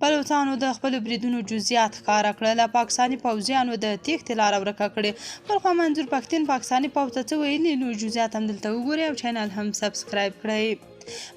بلوڅانو د خپلو بریدونو جزیات ښکاره کړل، پاکستاني پوځیانو د تېښتې لاره ورکه کړې. بلخوا منظور پښتین پاکستاني پوځ ته څه ویلي، نور جزیات هم دلته وګورئ او چینل هم سبسکرایب کړئ.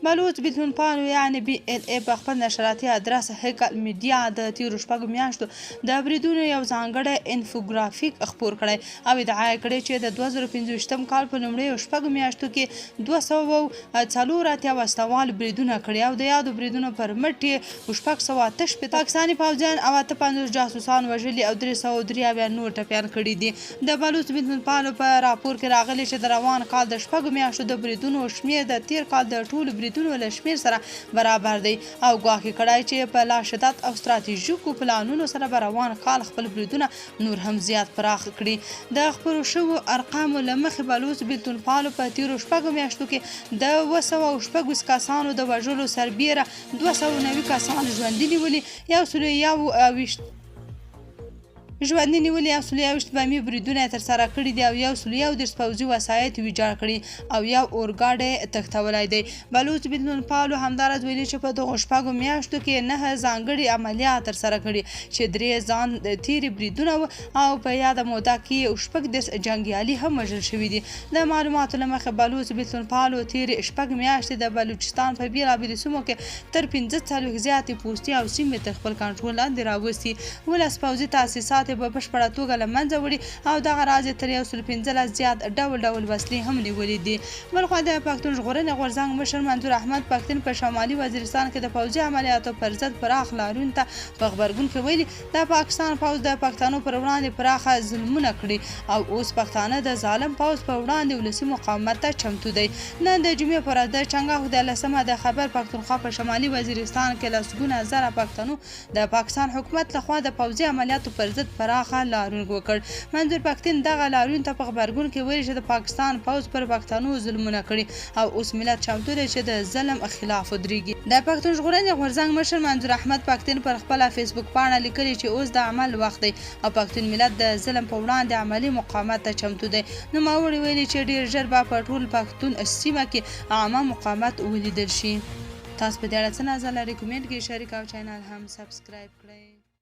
بلوڅ بیلتونپالو یعنې بي ایل ای په خپل نشراتي ادرس هیکل میډیا د تیرو شپږو میاشتو د بریدونو یو ځانګړی انفوګرافیک خپور کړی او ادعا یې کړې چې د 2025 کال په لومړیو شپږو میاشتو کې 284 وسلهوال بریدونه کړي او د یادو بریدونو پر مټ یې 668 پاکستاني پوځیان او 58 جاسوسان وژلي او 373 نور ټپیان کړي دي. د بلوڅ میلمنپالو په راپور کې راغلي چې د روان کال د شپږو میاشتو د بریدونو شمېر د تېر کال د ټولو بریدونو له شمېر سره برابر دی او ګواښ یې کړی چې په لا شدت او ستراتیژیکو پلانونو سره به روان کال خپل بریدونه نور هم زیات پراخ کړي. د خپرو شوو ارقامو له مخې بلوڅ بیلتونپالو په تېرو شپږو میاشتو کې د 726 کسانو د وژلو سربېره 290 کسان ژوندي نیولي، 121 ژوندي نیولي، 121 بمي بریدونه یې ترسره کړي دي او 131 پوځي وسایط یې ویجاړ کړي او یو اورګاډی یې تښتولی دی. بلوڅ بدلونپالو همداراز ویلي چې په دغو شپږو میاشتو کې یې نهه ځانګړي عملیات ترسره کړي چې درې ځان تېري بریدونه و او په یاده موده کې یې 36 جنګیالي هم وژل شوي دي. د معلوماتو له مخې بلوڅ بېلتونپالو تېرې شپږ میاشتې د بلوچستان په بېلابېلو سیمو کې تر 45 زیاتې پوستې او سیمې تر خپل کنټرول لاندې راوستي، 17 پوځي تاسیسات یې په بشپړه توګه له منځه وړي او دغه راز یې تر 115 زیات ډول ډول وسلې هم نیولې دي. بلخوا د پښتون ژغورنې غورځنګ مشر منظور احمد پښتین په شمالي وزیرستان کې د پوځي عملیاتو پر ضد پراخ لاریون ته په غبرګون کې ویلي، د پاکستان پوځ د پښتنو پر وړاندې پراخه ظلمونه کړي او اوس پښتانه د ظالم پوځ په وړاندې ولسي مقاومت ته چمتو دی. نن د جمعې پر ورځ د چنګاښ د لسمه د خیبر پښتونخوا په شمالي وزیرستان کې لسګونه زره پښتنو د پاکستان حکومت لخوا د پوځي عملیاتو پر ضد پراخه لاریون وکړ. منظور پښتین دغه لاریون ته په غبرګون کې ویلي چې د پاکستان پوځ پر پښتنو ظلمونه کړي او اوس ملت چمتو دی چې د ظلم خلاف ودریږي. د پښتون ژغورنې غورځنګ مشر منظور احمد پښتین پر خپله فیسبوک پاڼه لیکلي چې اوس د عمل وخت دی او پښتون ملت د ظلم په وړاندې عملي مقاومت ته چمتو دی. نوموړي ویلي چې ډیر ژر به په ټول پښتون سیمه کې عامه مقاومت ولیدل شي. تاسو په دې اړه څه نظر لرئ کومنټ کې شریک او چینل هم سبسکرایب کړئ.